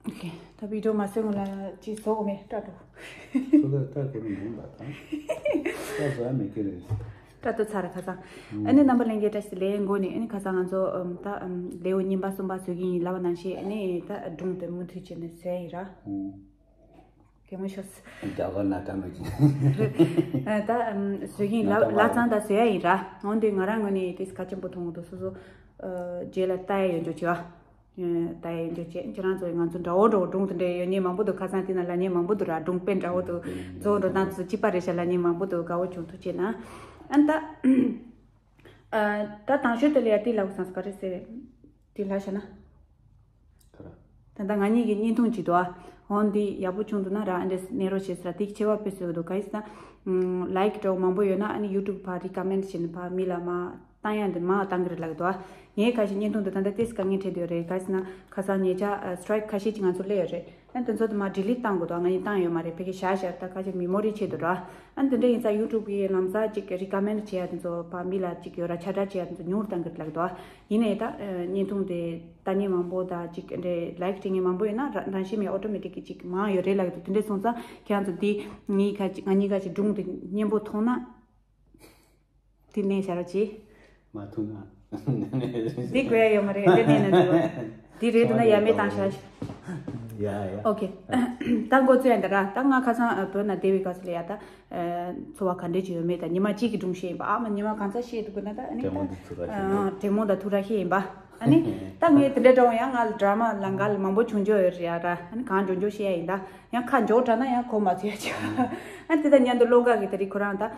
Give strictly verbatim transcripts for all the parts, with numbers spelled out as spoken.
ཨོ་ཁེ། ད་བི་ཌིའོ་མ་བཟོས་སྔོན་ལ་ཅིག་བཟོ་དགོས་མེད་སྐྲ་དྲུག་སོ་ད་ལྟ་ཁོ་རང་མིན་པ་དང་། ད་བཟོ་ཡ་མེད་ཀི་རེད། སྐྲ་དྲུག་ཚར་ཁ་སང་། ཨ་ནི་རྣམ་པ་ལྷན་རྒྱས་བཀྲ་ཤིས་བདེ་ལེགས། འགོ་ནས་ཨ་ནི་ཁ་སང་ང་ཚོ་ཨམ་ད་ཨམ་ལེའུ་གཉིས་པ་གསུམ་པ་བཟོ་གི་ཡིན་ལབ་པ་ནང་བཞིན། ཨ་ནི་ད་སྒྲུང་དེ་མུ་མཐུད་བྱས་ནས་བཟོ་ཡ་ཡིན་ར། ཨོ། གད་མོ་ཤོར། རྒྱ་གར་ན་ད་མི་ཅི། ཨ་ད་ཨམ་བཟོ་གི་ཡིན་ལབ་ལབ་ཙང་ད་བཟོ་ཡ་ཡིན་ར། འོན་ཏེ་ང་རང་ངོས་ནས་དེ་ག་ཆེན་པོ་མཐོང་གི་འདུག་སོ་སོ་ཨ་རྗེས་ལ་ལྟ་ཡ་ཡོད་འཇོག་བྱེད་པ། ད་ཡིན་རྒྱུ་བྱས་ཁྱེད་རང་ཚོ་ང་ཚོ་འདྲ་བོ་འདྲ་བོ་སྒྲུང་དེ་འདྲ་ཡོད་མཁན་མང་པོ་འདུག་ཁ་སང་དེ་ན་ལབ་མཁན་མང་པོ་འདུག་ར། སྒྲུང་དཔེ་འདྲ་བོ་འདུག་མཛོ་འགྲོ་སྟངས་ཚོ་གཅིག་པ་རེད་ཤག་ལབ་མཁན་མང་པོ་འདུག་དགའ་བོ་བྱུང་ཐུགས་རྗེ་གནང་། ཨ་ནི་ད་ད་དང་ཤོས་དེ་ལ་ཡ་དེ་ལབ་དགོས་བསམ་སོང་ག་རེ་ཟེར་དེ་ལབ་བྱས་ན། ད་ལྟ་ང་གཉིས་ཀྱི་བརྙན་ཐུང་ཅིག་འདུག་ཨ། འོ་འདི་ཡག་པོ་བྱུང་འདུག་ན་ར་ཨ་འདྲས་གནས་རོགས་བྱེད་ཟེར་ར། དེ་ཆེ་བ་དཔེ་བཟོས་འདུག་ག་ཡིན་ཟེར་ན། ལའིཀ་འདྲ་བོ་མང་པོ་ཡོད་ན་ཨ་ནི་ཡུ་ཊུབ་ཕར་རི་ཀ་མེན་ཊི་བྱས་ནས་ཕར་མི་ལ་མར་བཏང་ཡ་འདི་མར་བཏང་གི་རེད་ལབ་ཀྱི་འདུག་ཨ། ངས་ཁ་ཤས་བརྙན་ཐུང་འདི་ད་ལྟ་ཏོག་ཙམ་དཀའ་ངལ་འཕྲད་བསྡད་ཡོད་རེད། ག་ཟེར་ན་ཁ་སང་ཉེ་ཆར་ཨ་སི་ཊི་རའིཀ་ཁ་ཤས་ཅིག་ང་ཚོ་སླེབས་ཡོད་རེད། ཨ་དེ་ཚོ་དེ་མར་ཌི་ལིཊ་བཏང་དགོས་འདུག་ང་གཉིས་བཏང་ཡོད་མ་རེད། ཕ་གི་བཞག་བཞག་ད་ཁ་ཤས་མེ་མོ་རི་ཆེད་དུ་ར། ཨ་དེ་འདྲ་ཡིན་ཙང་ཡུ་ཊུབ་གི་ལམ་སང་ཅིག་རི་ཀ་མེན་ཊི་བྱེད་ཡ་དེ་ཚོ་ཕར་མི་ལ་ཅིག་ཡོད་ར་ཁྱབ་བསྒྲགས་བྱེད་ཡ་དེ་ཚོ་ཉུང་རུ་བཏང་གི་རེད་ལབ་ཀྱི་འདུག་ཨ། ཡིན་ནའི་ད་ཨ་བརྙན་ཐུང་དེ་ལྟ་མཁན་མང་པོ་དང་ཅིག་འདྲ་ལའིཀ་སྤྲད་མཁན་མང་པོ་ཡོད་ན་ར་རང་བཞིན་མེད་ཨོ་ཊོ་མེ་ཊིག་གི་ཅིག་མང་ཡོད་རེད་ལབ་ཀྱི་འདུག་དེ་འདྲ་སོང་ཙང་ཁྱེད་རང་ཚོ་འདི་ངའི་ཁ་ཅིག་ང་གཉིས་ཀ་ཅིག་སྒྲུང་དེ་སྙན་པོ་མཐོང་ན། དེ་ནས་བྱ་རོགས་གྱིས། མ་ཐུག་ན། འདི་དགོས་ཡ་ཡོད་མ་རེད། འདི་ནས་ན་འདི་འདི་རེད་འདུག་ན་ཡ་མེད་བཏང་ཤག་ཡ་ཡ། ཨོ་ཁེ། ད་འགོ་ཚུགས་ཡ་འདི་ར། ད་ང་ཁ་སང་ཨ་བོད་ན་བསྡད་པའི་སྐབས་སུ་ལ་ཡ་ད་ཨ་འཚོ་བ་ག་འདྲས་ཅིག་ཡོད་མེད་ད་ཉི་མ་གཅིག་གི་སྒྲུང་བཤད་ཡིན་པ། ཨ་མ་ཉི་མ་གང་ཚ་བཤད་འདུག་དགོས་ན་ད་ཨ་ནི་ད་བྲེ་མོ་འདི་ཚུགས་ར་བཤད་ཡིན། ཨ་བྲེ་མོ་ད་ཐུགས་ར་བཤད་ཡིན་པ། ཨ་ནི་ད་ངས་དེ་འདྲ་འདྲ་བོ་ཡང་ང་ལ་ཌ་ར་མ་ལང་ཀ་ལ་མང་པོ་བྱུང་འཇོག་ཡོད་རེད་ཡ་ར། ཨ་ནི་གང་འཇོག་འཇོག་བཤད་ཡ་ཡིན་ད། ཡང་ཁ་འཇོག་དྲགས་ན་ཡང་གོ་མ་ཚོད་ཡ་ཆེ་བ། ཨ་ནི་དེ་ད་མཉམ་དུ་བློ་དགའ་གི་དེ་རིང་ཁོ་རང་ད།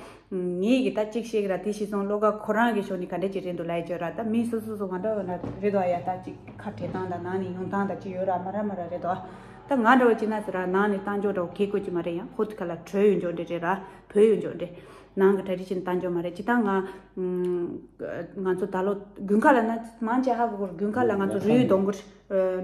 ངེད་ཀྱིས་ད་གཅིག་བཤད་ཀྱི་ར་དེ་ཤེས་སོང་། བློ་དགའ་ཁོ་རང་གི་ཕྱོགས་ནས་ག་འདྲས་ཅིག་རེད་འདུག་ལབ་ཡ་ཅིག་ཡོད་ར། ད་མི་སོ་སོ་སོ་ག་འདྲ་ཡོད་ན་རེད་དོ་ཡ། ད་གཅིག་ཁ་བྲལ་སྟངས་དང་ནང་ནས་ཡོང་སྟངས་དང་གཅིག་ཡོད་ར་མ་ར་མ་ར་རེད་དོ། ད་ང་འདྲ་བོ་ཅིག་ན་ཟེར་ར་ནང་ནས་བཏང་འཇོག་འདྲ་བོ་གལ་དགོས་ཀྱི་མ་རེད། ཡང་ཧོ་ཐི་ཁ་ལ་བྲོས་ཡོང་འཇོག་འདྲ་རེད་ར། བྲོས་ཡོང་འཇོག་འདྲ། ནང་གི་གྲ་སྒྲིག་བྱས་ནས་བཏང་འཇོག་མ་རེད། ཅི་ད་ང་ང་ཚོ་ད་ལོ་དགུན་ཁ་ལ་ན་མང་ཆེ་ཧ་གོ་གི་རེད། དགུན་ཁ་ལ་ང་ཚོ་རུས་གདོང་གུར།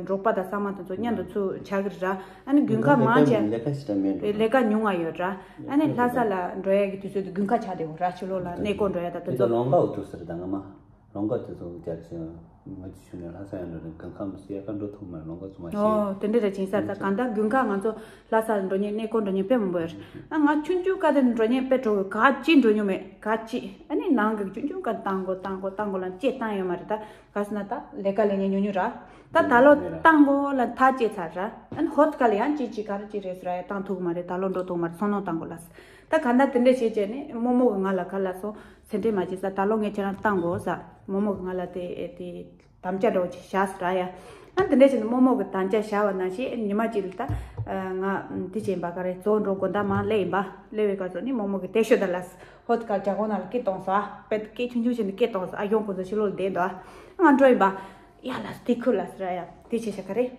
འབྲོག་པ་དང་ས་མ་དང་ཚོ་མཉམ་དུ་ཚུར་བྱ་གི་རེད་ར། ཨ་ནི་དགུན་ཁ་མང་ཆེ་ལས་ཀ་ཞིག་ད་མེད་འགྲོ། ལས་ཀ་ཉུང་བ་ཡོད་ར། ཨ་ནི་ལྷ་ས་ལ་འགྲོ་ཡ་གི་དུས་ཚོད་དུ་དགུན་ཁ་ཆགས་བསྡད་ཡོད་ར། ཕྱི་ལོགས་ལ་གནས་སྐོར་འགྲོ་ཡ་དང་དེ་དེ་ཚོ། ལོང་ག་འུ་ཐུག་ཟེར་ད་ང་མ་ལོང་ག་དེ་ཚོ་རྒྱ་ཆེ་ང་ཅི་ཞུ་ནས་ལྷ་ས་ཡང་འགྲོ་ནས་དགུན་ཁ་མི་སྲིད་ཡ་ག་འགྲོ་ཐུབ་མ་རེད། ལོང་ག་ཚོ་མ་ཤེས། ཨོ་དེ་འདྲ་ར་ཅིང་ས་ད་གང་ལྟར་དགུན་ཁ་ང་ཚོ་ལྷ་ས་ལ་འགྲོ་མཁན་གནས་སྐོར་འགྲོ་མཁན་དཔེ་མང་པོ་ཡོད་རེད། ཨ་ང་ཆུང་ཆུང་སྐབས་དེ་འགྲོ་མཁན་དཔེ་འགྲོ་གི་ག་ཅི་འགྲོ་མྱོང་མེད་ག་ཅི། ཨ་ནི་ནང་གི་ཆུང་ཆུང་སྐབས་བཏང་དགོས་བཏང་དགོས་བཏང་དགོས་ལ་ཅེས་བཏང་ཡོད་མ་རེད་ད། ག་ཟེར་ན་ད་ལས་ཀ་ལས་ཉེ་ཉུང་ཉུང་ར། ད་ད་ལོ་བཏང་གོ་ལ་ཐག་བཅད་ཚར་ར། ཨ་ནི་ཧོ་ཐི་ཁ་ལ་ཡང་ཅི་ཅི་ག་རེ་ཅི་རེད་ཟེར་ར་ཡ་བཏང་ཐུབ་གི་མ་རེད། ད་ལོ་འགྲོ་ཐུབ་མ་རེད། སོ་ནོ་བཏང་གོ་ལ་ད་ག་འདྲ་དེ་འདྲ་བྱས་བྱས་ནས་རྨོ་མོ་གི་ང་ལ་ག་ལ་སོང་སེམས་ཁྲལ་མ་བྱེད་ས། ད་ལོ་ངས་ཁྱེད་རང་བཏང་གོ་ས་རྨོ་མོ་གི་ང་ལ་དེ་དེ་དམ་བཅའ་འདྲ་བོ་ཅིག་བཞག་ཟེར་ར་ཡ། ཨ་དེ་འདྲ་བྱས་ནས་རྨོ་མོ་གི་དམ་བཅའ་བཞག་པ་ནང་བཞིན་ཉི་མ་གཅིག་ལ་ད་ང་དེ་བྱས་ཡིན་པ་ག་རེ་ཛོ་འགྲོ་དགོན་བདག་མང་སླེབས་ཡིན་པ། སླེབས་པའི་སྐབས་སུ་ནི་རྨོ་མོ་གི་དེ་ཤོད་ད་ལ་ཧོ་ཐི་ཁ་ལ་ཇ་གོང་ནང་ལ་སྐད་གཏོང་ས། ཨ་དཔེ་སྐད་ཆུང་ཆུང་བྱས་ནས་སྐད་གཏོང་ས། ཨ་ཡོང་ཁོ་ཚོ་ཕྱི་ལོགས་ལ་བསྡད་འདུག་ང་འགྲོ་ཡིན་པ། ཡ་ལ་དེ་ཁུར་ལ་ཟེར་ཡ་དེ་བྱས་ཤག་ག་རེད།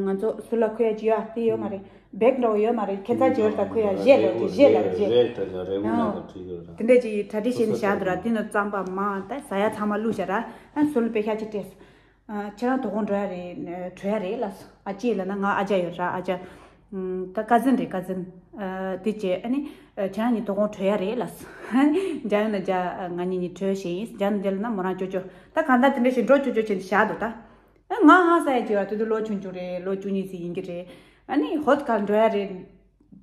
ང་ཚོ་སུ་ལ་ཁུར་ཡ་ཅི་ཡ་དེ་ཡོད་མ་རེད། བེག་འདྲ་བོ་ཡོད་མ་རེད། ཁྱེད་ཚ་ཇི་ཡོད་ད་ཁུར་ཡ་བཞེས་ལ་ཅི་བཞེས་ལ་ཅི། རེད་ད་ཇ་རེད་མོ་ན་ད་བྲིས་ཡོད་ར། དེ་འདྲས་ཅིག་གྲ་སྒྲིག་བྱས་ནས་བཞག་འདུག་ར། དེ་ནི་རྩམ་པ་མ་ད་ཟ་ཡ་ཚང་མ་བླུགས་བཞག་ར། ཨ་སུ་ལ་པེ་ཤ་ཅིག་སྤྲད་སོང་། ཨ་ཁྱེད་རང་དོ་དགོང་འགྲོ་ཡ་རེད། བྲོས་ཡ་རེད་ལབ་སོང་། ཨ་ཅེ་ལབ་ན་ང་ཨ་ཅག་ཡོད་ར། ཨ་ཅག་ད་ཀ་ཛིན་རེད་ཀ་ཛིན། ཨ་དེ་བྱས་ཨ་ནི་ཨ་ཁྱེད་རང་གཉིས་དོ་དགོང་བྲོས་ཡ་རེད་ལབ་སོང་། འཇའ་ཡོད་ན་འཇའ་ང་གཉིས་གཉིས་བྲོས་བྱས་ཡིན། འཇའ་ཡོད་ན་འཇའ་ལབ་ན་མོ་རང་ཅོ་ཅོ། ད་གང་ལྟར་དེ་འདྲ་ཞིག་འགྲོ་ཅོ་ཅོ་བྱས་ནས་བཞག་འདུག་ད་ཨ་ང་ཧང་སང་ཡ་ཅིག་ཡོད་ར། དེ་དུས་ལོ་ཆུང་ཆུང་རེད། ལོ་བཅུ་གཉིས་ཙམ་ཡིན་གྱི་རེད། ཨ་ནི་ཧོ་ཐི་ཁ་ལ་འགྲོ་ཡ་རེད།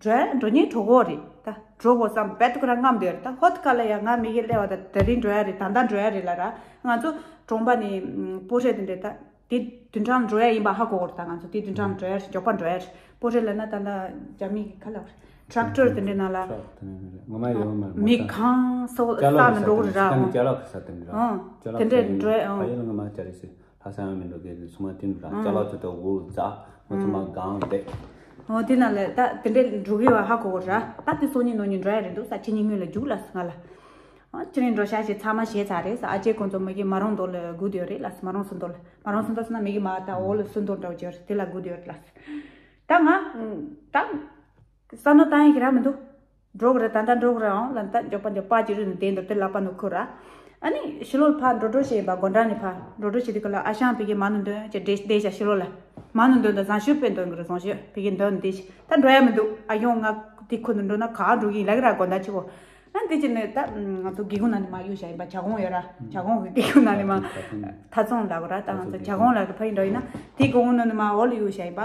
འགྲོ་ཡ་འགྲོ་མཁན་གྲོགས་པོ་རེད། ད་གྲོགས་པོ་བསམ་པའི་ཐུགས་ཁ་རང་རྔམ་བསྡད་ཡོད་རེད། ད་ཧོ་ཐི་ཁ་ལ་ཡ་ང་མི་གི་སླེབས་པ་ད་དེ་རིང་འགྲོ་ཡ་རེད། ད་ལྟ་འགྲོ་ཡ་རེད་ལབ་ར། ང་ཚོ་གྲོང་པ་ནས་སྤོ་ཧྲེ་དེ་འདྲས་ད་དེ་བདུན་ཕྲག་འགྲོ་ཡ་ཡིན་པ་ཧ་གོ་གོ་རེད། ད་ང་ཚོ་དེ་བདུན་ཕྲག་འགྲོ་ཡ་རེད། མགྱོགས་པ་འགྲོ་ཡ་རེད། སྤོ་ཧྲེ་ལབ་ན་ད་ལྟ་རྒྱ་མི་གི་ཁ་ལ་ཊེ་རེག་ཊར་དེ་འདྲས་ནང་ལ་ཊེ་རེག་ཊར་དེ་འདྲས་ངོ་མ་ཡོད་མ་རེད། མི་གང་ས་ས་ལ་འགྲོ་གི་རེད་ར། ཅ་ལག་གི་ས་དེ་འདྲས་ར། ཨང་ཅ་ལག་དེ་འདྲས་འགྲོ་ཡ། ཨང་ཕ་ཡུལ་ངོ་མ་ཅ་རེད་ཟེར། ལྷ་ས་ཡང་མི་འགྲོ་གི་རེད། ཚང་མ་དེ་འདྲ་ཨང་ཅ་ལག་ཚོ་ད་འུར་ཛ་ང་ཚང་མ་སྒང་བསྡད། འོ་དེ་ན་ལས་ད་དེ་འདྲས་འགྲོ་གི་བ་ཧ་གོ་གོ་ར། ད་དེ་སང་ཉིན་གནངས་ཉིན་འགྲོ་ཡ་རེད་འདུག་ས། ཕྱི་ཉིན་སྔོན་ལ་རྒྱུགས་ལབ་སོང་ང་ལ། ཨ་ཕྱི་ཉིན་འགྲོ་ཤག་ཞེས་ཚང་མ་ཞེས་ཚར་རེད་ས། ཨ་ཅེ་ཁོང་ཚོ་མ་གི་མ་རུང་མདོ་ལ་སྒུག་བསྡད་ཡོད་རེད་ལབ་སོང་། མ་རུང་སུ་མདོ་ལ་མ་རུང་སུ་མདོ་ཟེར་ན་མ་གི་མ་ད་འོག་ལ་སུ་མདོ་འདྲ་བོ་ཅིག་ཡོད་རེད། དེ་ལ་སྒུག་བསྡད་ཡོད་རེད་ལབ་སོང་། ད་ང་ད་བསམ་བློ་བཏང་ཡ་གི་ར་མི་འདུག་འགྲོ་གི་རེད། ད་ལྟ་འགྲོ་གི་རེད། ཨང་ལ་ད་མགྱོགས་པ་མགྱོགས་པ་ཅིག་རུ་ནས་བསྡད་འདུག་དེ་ལག་པ་ནང་ཁུར་ར། ཨ་ནི་ཕྱི་ལོགས་ཕར་འགྲོ་འགྲོ་བྱེད་པ་དགོན་གྲྭ་ནས་ཕར་འགྲོ་འགྲོ་བྱེད་དུས་སྐབས་ལ་ཨ་ཞང་ཕ་གི་མ་ནུ་འདོན་ཅེས་བསྡད་བསྡད་བཞག་ཕྱི་ལོགས་ལ་མ་ནུ་འདོན་དང་བཟང་ཤོས་དཔེ་འདོན་གི་རེད། བཟང་ཤོས་ཕ་གི་འདོན་བསྡད་བཞག་ད་འགྲོ་ཡ་མི་འདུག་ཨ་ཡོང་ང་དེ་ཁུར་ནས་འགྲོ་ན་ག་འགྲོ་གི་ཡིན་ལབ་གི་ར། དགོན་བདག་ཆེ་བོ། ཨ་འདི་ཅི་ནས་ད་ང་ཚོ་སྒེའུ་ཁུང་ནང་ནས་མར་གཡུག་བཞག་ཡིན་པ། བྱ་ཁོང་ཡོད་ར། བྱ་ཁོང་གི་སྒེའུ་ཁུང་ནང་ནས་མར་ཐ་ཚོང་ལབ་དགོས་ར། ད་ང་ཚོ་བྱ་ཁོང་ལབ་དགོས་ཕ་ཡིན་འགྲོ་ཡིན་ན། དེ་སྒེའུ་ཁུང་ནང་ནས་མར་འོག་ལ་གཡུག་བཞག་ཡིན་པ།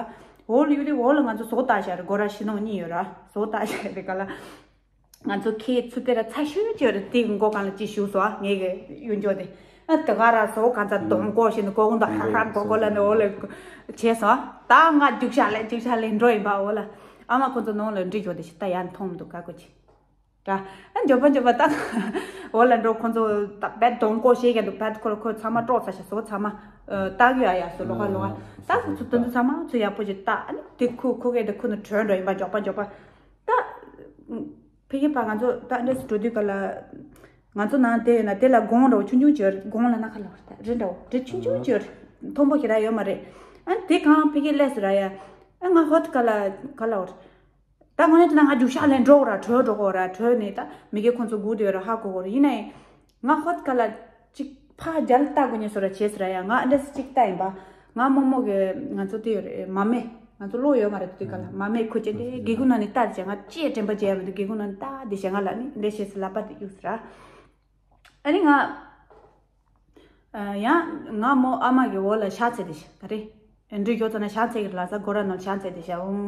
འོག་ལ་གཡུག་དེ་འོག་ལ་ང་ཚོ་ཟོག་བཏགས་བཞག་རེད། སྒོ་ར་ཕྱི་ནང་གཉིས་ཡོད་ར། ཟོག་བཏགས་བཞག་རེད་ག་ལ། ང་ཚོ་ཁྱེད་ཚུར་དེ་ར་ཚ་ཤོས་ཅིག་ཡོད་རེད། དེ་གི་མགོ་སྒང་ལ་ཅིག་བཞུགས་སོང་། ཨ་ངེད་ཀྱི་གཡུག་འཇོག་དེ། ཨ་དེ་ག་ར་ཟོག་གང་ཚ་གདོང་བཀོག་བཞིན་དུ་མགོ་གུང་དུ་ཧ་ཧ་མགོ་གོ་ལ་ནས་འོག་ལ་བྱས་སོང་། ད་ང་རྒྱུག་ཤ་ལས་རྒྱུག་ཤ་ལས་འགྲོ་ཡིན་པ། འོག་ལ་ཨ་མ་ཁོ་ཚོ་ནང་ལ་འགྲིག་འཇོག་དེ་ཞིག་ད་ཡར་མཐོང་མི་འདུག་ག་གོ་ཅིག་ད་ཨ་མགྱོགས་པ་མགྱོགས་པ་ད་འོག་ལ་འགྲོ། ཁོ་ཚོ་ད་བད་གདོང་བཀོག་བྱེད་ཀྱི་འདུག་བད་ཁོ་ལ་ཁོ་ཚང་མ་དཀྲོག་ཚར་ཤག་ཟོག་ཚང་མ་ཨ་བཏགས་ཡོད། ཨ་ཡ་སོ་ལོགས་ཀ་ལོགས་ཀ་ད་ཁོ་ཚོ་དོན་དུ་ཚང་མ་ཚོ་ཡག་པོ་ཞིག་བཏགས། ཨ་ནི་དེ་ཁོ་ཁོ་གས་དེ་ཁོ་ནི་བྲོས་འགྲོ་ཡིན་པ། མགྱོགས་པ་མགྱོགས་པ་ད་ཕ་གི་ཕ་ང་ཚོ་ད་འདྲ་སུ་འགྲོ་དུས་ག་ལ་ང་ཚོ་ནང་དེ་ཡོད་ན་དེ་ལ་དགོང་འདྲ་བོ་ཆུང་ཆུང་ཅིག་ཡོད་རེད། དགོང་ལ་ན་ཁ་ལ་བར་ད་རི་འདྲ་བོ་རི་ཆུང་ཆུང་ཅིག་ཡོད་རེད། མཐོན་པོ་ཞེ་དྲག་ཡོད་མ་རེད། ཨ་ནི་དེ་གང་ཕ་གི་སླེབས་སོང་ར་ཡ། ཨ་ང་ཧོད་ག་ལ་ག་ལ་བར། ད་དངོས་གནས་དྲང་ང་རྒྱུག་ཤ་ལས་འགྲོ་ར་བྲོས་འགྲོ་གོ་ར། བྲོས་ནས་ད་མི་སྒེར་ཁོང་ཚོ་སྒུག་བསྡད་ཡོད་ར་ཧ་གོ་གོ་ར། ཡིན་ནའི་ང་ཧོད་ག་ལ་ཅིག་ཕ་རྒྱལ་ལྟ་དགོས་ཉེ་སོ་ར་བྱས་སོ་ར་ཡ། ང་ཨ་འདྲ་སི་ཅིག་ལྟ་ཡིན་པ། ང་རྨོ་མོ་གི་ང་ཚོ་དེ་ཡོད་རེད། མ་སྨད་ང་ཚོ་ལོ་ཡོད་མ་རེད། དེ་ག་ལ་མ་སྨད་ཁོ་ཅན་དེ་སྒེའུ་ཁུང་ནང་ནས་ལྟ་དེ་བྱས། ང་ཅེས་དྲན་པ་བརྗེད་ཡ་མི་འདུག་སྒེའུ་ཁུང་ནང་ནས་ལྟ་དེ་བྱས་ང་ལ་ནི་འདྲ་བྱས་སི་ལབ་པ་དེ་གཡུགས་སོ་ར། ཨ་ནི་ང་ཨ་ཡང་ང་རྨོ་ཨ་མ་གི་འོག་ལ་ཞག་ཚད་དེ་བྱས་ག་རེ། འགྲུལ་སྐྱོད་ཚོ་ན་ཞག་ཚད་ཀྱི་ལ་ས་སྒོ་ར་ནང་ཞག་ཚད་དེ་བྱས། འུང་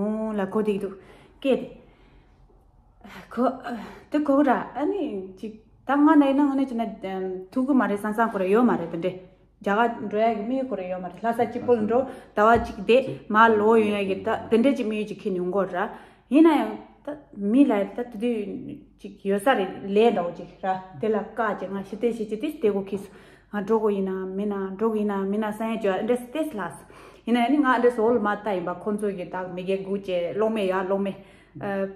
འུང་ལ་གོ་དེ་གི་འདུག་སྐད་དེ། ཁོ་དེ་གོ་ར། ཨ་ནི་ཅིག་ད་ང་ན་ཡིན་ན་ང་ནི་ཅི་ན་ཐུག་གི་མ་རེད། སང་སང་ཁོ་ར་ཡོད་མ་རེད། དེ་འདྲས་རྒྱ་གར་འགྲོ་ཡ་གི་མི་ཁོ་ར་ཡོད་མ་རེད། ལྷ་ས་གཅིག་པོ་ལ་འགྲོ། ཟླ་བ་གཅིག་བསྡད། མར་ལོག་ཡོང་ཡ་གི་ད་དེ་འདྲས་ཅིག་མི་ཡོད་ཅིག་ཁྱེར་ནས་ཡོང་གོ་ར། ཡིན་ན་ཡང་ད་མི་ལ་ད་དེ་དུས་ཅིག་ཡོད་ས་རེད། ལས་འདྲ་བོ་ཅིག་ར། དེ་ལ་བཀག་ཅིག་ང་ཞི་བདེ་ཞི་བདེ་དེ་བསྡད་གོ་ཁིས། ང་འགྲོ་གོ་ཡིན་ན་མིན་ན་འགྲོ་གོ་ཡིན་ན་མིན་ན་ས་ཡ་ཅོ་འདྲེ་སྟེ་ལགས། ཡིན་ན་ཡང་ནི་ང་འདྲེ་སོ་ལ་མ་ལྟ་ཡིན་པ། ཁོང་ཚོ་གི་ད་མི་རྒན་སྒུག་བྱས་གློག་མེ་ཡ་གློག་མེ།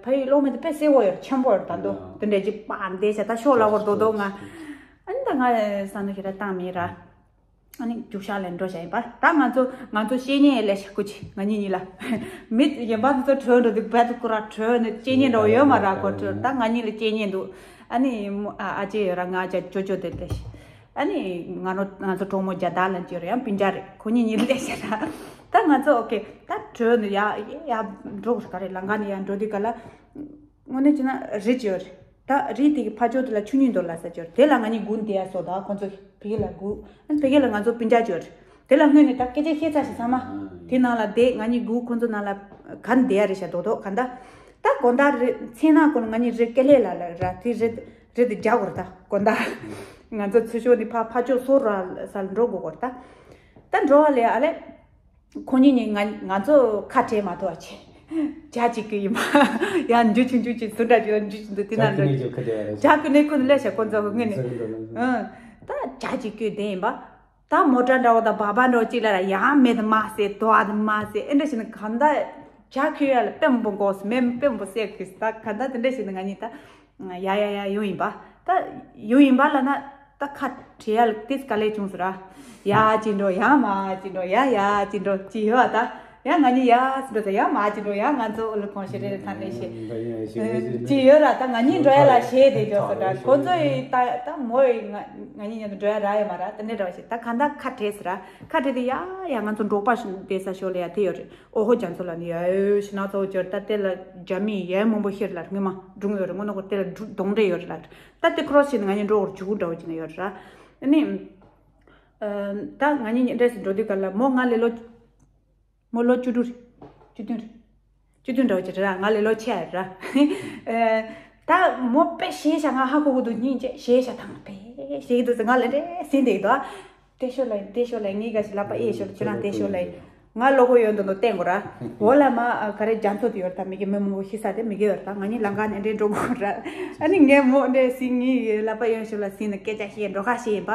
ཕ་ཡི་གློག་མེ་དེ་དཔེ་སེ་བོ་ཡོད། ཆེན་པོ་ཡོད། ད་འདོ་དེ་འདྲ་ཅིག་པ་འདེ་བྱ་ད་ཤོག་ལ་བོར་རྡོ་རྡོ་ང་། ཨ་ནི་ད་ང་ས་ནུ་ཁྱེད་ར་བཏང་མེད་ར། ཨ་ནི་རྒྱུག་ཤག་ལས་འགྲོ་བྱ་ཡིན་པ། ད་ང་ཚོ་ང་ཚོ་བཤེས་གཉེན་ལས་ཤག་ཀུ་ཅི་ང་གཉིས་གཉིས་ལ། མི་གཞན་པ་ཚོ་བྲོས་འགྲོ་དུས་བད་ཀུ་ར་བྲོས་ནས་བཤེས་གཉེན་འདྲ་བོ་ཡོད་མ་ར་གོ་བྲོས། ད་ང་གཉིས་ལ་བཤེས་གཉེན་འདུག་ཨ་ནི་མོ་ཨ་ཨ་ཅེ་ཡོད་ར། ང་ཅག་ཅོ་ཅོ་དེ་དེ་ཤི། ཨ་ནི་ང་རོ་ང་ཚོ་གྲོགས་མོ་རྒྱ་དར་ལ་ཅེ་ཡོད་ར། ཡང་སྤུན་ཀྱག་རེད། ཁོ་གཉིས་གཉིས་ལས་ཤི་ར། ད་ང་ཚོ་ཨོ་ཁེ་ད་བྲོས་ནས་ཡ་ཡ་འགྲོ་ག་རེ་ལ་ང་ནི་ཡ་འགྲོ་དུས་ག་ལ། དངོས་གནས་བྱས་ན་རི་ཅིག་ཡོད་རེད། ད་རི་དེ་གི་ཕར་ཕྱོགས་དེ་ལ་ཆུ་སྙིང་འདོར་ལ་ས་ཅིག་ཡོད་རེད། དེ་ལ་ང་གཉིས་སྒུག་བསྡད་ཡ་སོ། ད་ཁོང་ཚོ་ཕ་གི་ལ་སྒུག་ཨ་ནི་ཕ་གི་ལ་ང་ཚོ་སྤུན་ཀྱག་ཅིག་ཡོད་རེད། དེ་ལ་སྔོན་ནས་ད་སྐད་ཆ་བཤད་ཚར་ཞིག་ཚང་མ། དེ་ནང་ལ་བསྡད། ང་གཉིས་སྒུག་ཁོང་ཚོ་ནང་ལ་ག་ནས་བསྡད་ཡ་རེད་ཤག་རྡོག་རྡོག་ག་འདྲ། ད་དགོང་དག་རི་མཚན་ནག་ཀུན་ང་གཉིས་རི་ཀེ་ལེ་ལ་ལ་ར། དེ་རི་རི་དེ་རྒྱག་དགོས་རེད། ད་དགོང་དག་ང་ཚོ་ཚུར་ཕྱོགས་ནས་ཕར་ཕར་ཕྱོགས་སོ་ར་ས་ལ་འགྲོ་དགོས་དགོས་རེད། ད་ད་འགྲོ་བ་ལས་ཨ་ལས། ཁོ་གཉིས་ནི་ང་ང་ཚོ་ཁ་བྲལ་མ་ཐུབ་པ་བྱས། ཇ་གཅིག་གི་ཡིན་པ། ཡང་འཇུ་ཆུང་ཆུང་ཅིག་སུ་འདྲ་ཅིག་ལ་འཇུ་ཆུང་དུ་དེ་ན་འགྲོ་ཇ་ཁུ་ནས་ཁུ་ནས་ལས་བྱ་ཁོ་ཚོ་གི་ངོས་ནས། ཨང་། ད་ཇ་གཅིག་གི་དེ་ཡིན་པ། ད་མོ་ཊ་འདྲ་བོ་དང་བ་བ་འདྲ་བོ་གཅིག་ལ་ར་ཡང་མེ་དུ་མ་ཟེར་དོ་བ་དུ་མ་ཟེར་ཨེ་འདྲ་བྱས་ནས་གང་ལྟར་ཇ་ཁུ་ཡ་ལ་དཔེ་མང་པོ་འགོག་སོང་། མེ་དཔེ་མང་པོ་བསད་གི་ད་གང་ལྟར་དེ་འདྲ་བྱས་ནས་ང་གཉིས་ད། ཡ་ཡ་ཡ་ཡོང་ཡིན་པ། ད་ཡོང་ཡིན་པ་ལ་ན་ད་ཁ་བྲལ་ཡ་ལ་ཏིས་དཀའ་ལས་བྱུང་ཟེར་ར། ཡ་ཅི་འགྲོ་ཡ་མ་ཅི་འགྲོ་ཡ་ཡ་ཅི་འགྲོ་ཅི་ཡོད་ད། ཡ་ང་གཉིས་ཡ་ཟེར་འགྲོ་ད་ཡ་མ་ཅི་འགྲོ་ཡ་ང་ཚོ་ཨོ་ལུ་གོང་ཤེས་རེ་ཐང་རེ་ཤེས། ཅི་ཡོད་ར་ད་ང་གཉིས་འགྲོ་ཡ་ལ་ཤེས་དེ་འཇོག་ཟེར་ར། ཁོ་ཚོ་ཡི་ད་ད་མོ་ཡི་ང་ང་གཉིས་མཉམ་དུ་འགྲོ་ཡ་ར་ཡ་མ་ར་དེ་འདྲ་འདྲ་བ་ཞིག་ད་ག་ད་ཁ་བྲལ་ཟེར་ར། ཁ་བྲལ་དེ་ཡ་ཡ་ང་ཚོ་འབྲོག་པ་ཞིག་བསྡད་ས་ཤོག་ལ་ཡ་དེ་ཡོད་རེད། ཨོ་ཧོ་རྒྱ་མཚོ་ལ་ནི་ཡ་ཡོད་ཤི་ན་ཚོ་འབྱོར་ད་དེ་ལ་རྒྱ་མི་ཡ་མང་པོ་ཤེར་ལ་སྔོན་མ་སྒྲུང་ཡོད་རེད། སྔོན་ནོ་གོ་དེ་ལ་སྒྲུང་གདོང་འདྲེ་ཡོད་རེད་ལ། ད་དེ་ཁོ་རོ་ཤི་ན་ང་གཉིས་འགྲོ་བར་འཇུག་འདྲ་བོ་ཅི་ན་ཡོད་རེད་ར། ཨ་ནི་ད་ང་གཉིས་འདྲེས་སུ་འགྲོ་དུས་ག་ལ་མོ་ང་ལས་ལོ་མོ་ལོ་བཅུ་དྲུག་རེད། བཅུ་བདུན་རེད། བཅུ་བདུན་འདྲ་བོ་ཅི་རེད་ར། ང་ལས་ལོ་ཆེ་རེད་ར། ད་མོ་དཔེ་ཞེ་ཤ་ང་ཧ་གོ་གོ་འདུག་སྙིང་རྗེ་ཞེ་ཤ་དང་དཔེ་ཞེ་གི་འདུག་ཟེར་ང་ལ་འདྲེ་ཟིན་བསྡད་ཀྱི་འདུག་ཨ། དེ་ཤོ་ལ་དེ་ཤོ་ལ་ངའི་ག་ཞིག་ལག་པ་ཨེ་ཤོ་ལ་ཁྱེད་རང་དེ་ཤོ་ལ་ང་ལོ་གོ་ཡོད་འདུག་ནོ་བསྟན་དགོས་ར། འོ་ལ་མ་ག་རེ་རྒྱ་མཚོ་དེ་ཡོད་རེད་ད། མི་གི་མི་མང་པོ་ཤི་ས་དེ་མི་གི་ཡོད་རེད་ད། ང་གཉིས་ལམ་ཁ་ནས་འདྲེ་འགྲོ་དགོས་ར། ཨ་ནི་ངས་མོ་འདྲེ་ཟིན་ངའི་ལག་པ་ཨེ་ཤོ་ལ་ཟིན་ནས་སྐད་ཆ་བཤད་འགྲོ་ཁ་བཤད་ཡིན་པ།